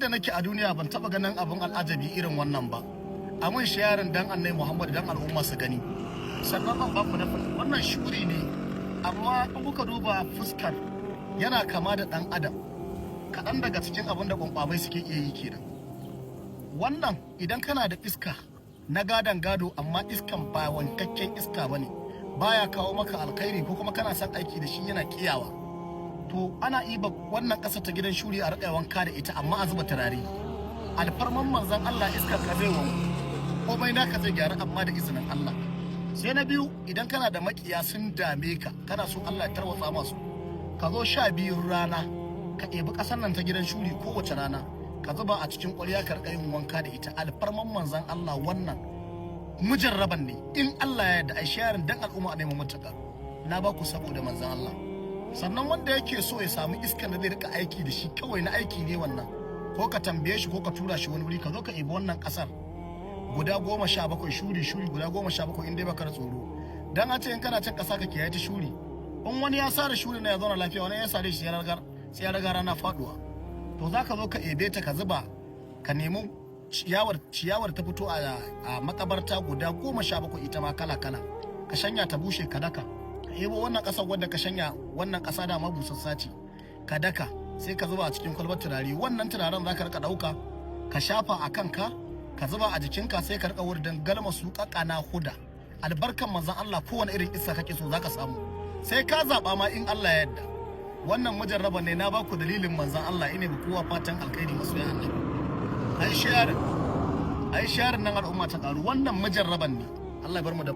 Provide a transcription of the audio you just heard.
Da nake a duniya ban taba ganin abin al'ajabi irin wannan ba. A mun sharing dan Annabi Muhammad, dan al'umma su gani. Sannan zan baku na wannan shuri ne, amma in kuka duba fuskar, yana kama da dan adam. Kaɗan daga cikin abin da kwankwamai suke iya yi kenan. Wannan idan kana da iska na gadon gado, amma iskan ba wankakken iska ba ne, baya kawo maka alkhairi, ko kuma kana son aiki da shi yana kiyawa, to ana iba wannan ƙasa ta gidan shuri a riƙa wanka da ita, amma a zuba turare. Alfarman Manzon Allah, iskar ka zai wanku, komai naka zai gyaru, amma da izinin Allah. Sai na biyu, idan kana da makiya sun dame ka, kana so Allah ya tarwatsa masu, ka zo 12n rana ka ɗebi ƙasar nan ta gidan shuri kowace rana, ka zuba a cikin ƙwarya, ka riƙa yin wanka da ita. Alfarman Manzon Allah, wannan mujarraban ne. In Allah ya yarda, ai sharing dan al'umma a neman mutaka. Na ba ku saboda Manzon Allah. Sannan wanda yake so ya samu iskan da zai rika aiki da shi, kawai na aiki ne wannan, ko ka tambaye shi ko ka tura shi wani wuri, ka zo ka ibi wannan kasar guda 17, shuri shuri guda 17, in dai baka da tsoro. Dan an ce in kana cin kasa ka kiyaye ta shuri. In wani ya sare shuri na ya zauna lafiya, wani ya sare shi ya ragar, sai ya raga rana faduwa. To zaka zo ka ebe ta, ka zuba, ka nemi ciyawar, ciyawar ta fito a makabarta guda 17, ita ma kala kala, ka shanya ta bushe, ka daka, ka ebo wannan kasar wadda ka shanya. Wannan kasa da ma busassa ce, ka daka, sai ka zuba a cikin kwalbar turare. Wannan turaren zaka rika dauka ka shafa a kanka, ka zuba a jikinka, sai ka rika wurin galma su na huda. Albarkan Manzon Allah, kowane irin iska kake so zaka samu, sai ka zaba ma, in Allah ya yarda. Wannan mujarraba ne, na baku dalilin Manzon Allah. Ine ba kowa fatan alkhairi, masoya Annabi. Ai sharing, ai sharing nan, al'umma ta karu. Wannan mujarraban ne. Allah ya bar mu da